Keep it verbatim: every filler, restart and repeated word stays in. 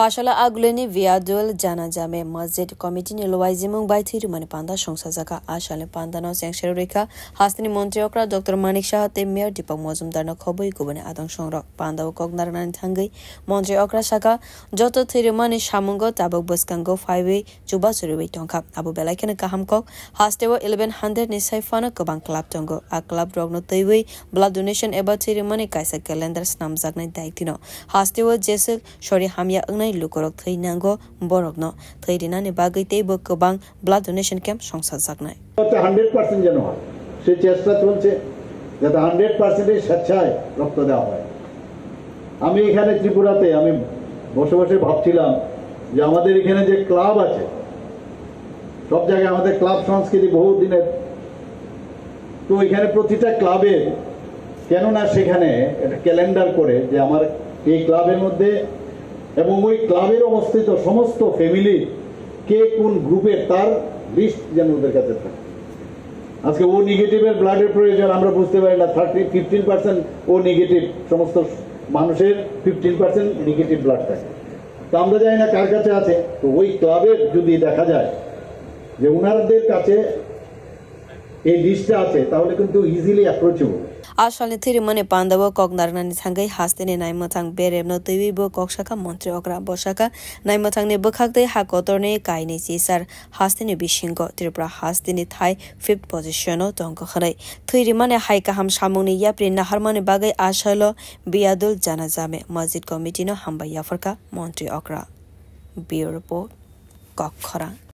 Asala agulini Viadul Janajame Masjid Committee ni lwaijimung bai thwi rwmani panda songsajakha. Asalni pandano chengserwi rwkha hasteni montri okra Doctor Manik Saha tei Mayor Deepak Mojumdarno khobwi kubuni adong songrok. Pandao kok narwknani thangwi montri okra sakha, joto thwi rwmani samungo tabuk bwskango phaiwi chubachu rwui tongkha. Abo belai kheno kaham kok, hasteo eleven hundred ni sai phano kwbang club tongo. A club rokno twiwi blood donation eba thwi rwmani kaisa calendar snamjaknai daitino hasteo jeswk sori hamya wngnai lukurok thwi nango, borokno thwi rinani bagwi teibo kwbang blood donation camp songsajaknai. যাতে hundred percent যেন হয়, সেই চেষ্টা চলছে, যাতে হান্ড্রেড পার্সেন্টই স্বেচ্ছায় রক্ত দেওয়া হয়। আমি এখানে ত্রিপুরাতে আমি বসে বসে ভাবছিলাম যে আমাদের এখানে যে ক্লাব আছে, সব জায়গায় আমাদের ক্লাব সংস্কৃতি বহু দিনের, তো এখানে প্রতিটা ক্লাবের কেননা সেখানে একটা ক্যালেন্ডার করে যে আমার এই ক্লাবের মধ্যে এবং ওই ক্লাবের অবস্থিত সমস্ত ফ্যামিলি কে কোন গ্রুপের, তার লিস্ট যেন ওদের কাছে থাকে। আজকে ও নেগেটিভের ব্লাডের প্রয়োজন, আমরা বুঝতে পারি না, থার্টি ফিফটিন পার্সেন্ট ও নেগেটিভ, সমস্ত মানুষের ফিফটিন পার্সেন্ট নেগেটিভ ব্লাড থাকে। তো আমরা জানি না কার কাছে আছে। তো ওই ক্লাবের যদি দেখা যায় যে ওনাদের কাছে এই লিস্টটা আছে, তাহলে কিন্তু easily approachable. Asalni thwi rwmani pandao kok narwknani thangwi hasteni naimwthang beremno twiwi bo kok sakha montri okra. Bo sakha, naimwthangni bwkhak tei ha kotorni kainwi chisar hasteni bisingo Tripura hasteni thai fifth position o tongo hwnwi. Thwi rwmani hai kaham samungni yapri naharmani bagwi asalo Biyadul Janajame Masjid Committee no hambai yapharkha montri okra. Bureau Report, Kokkhorang.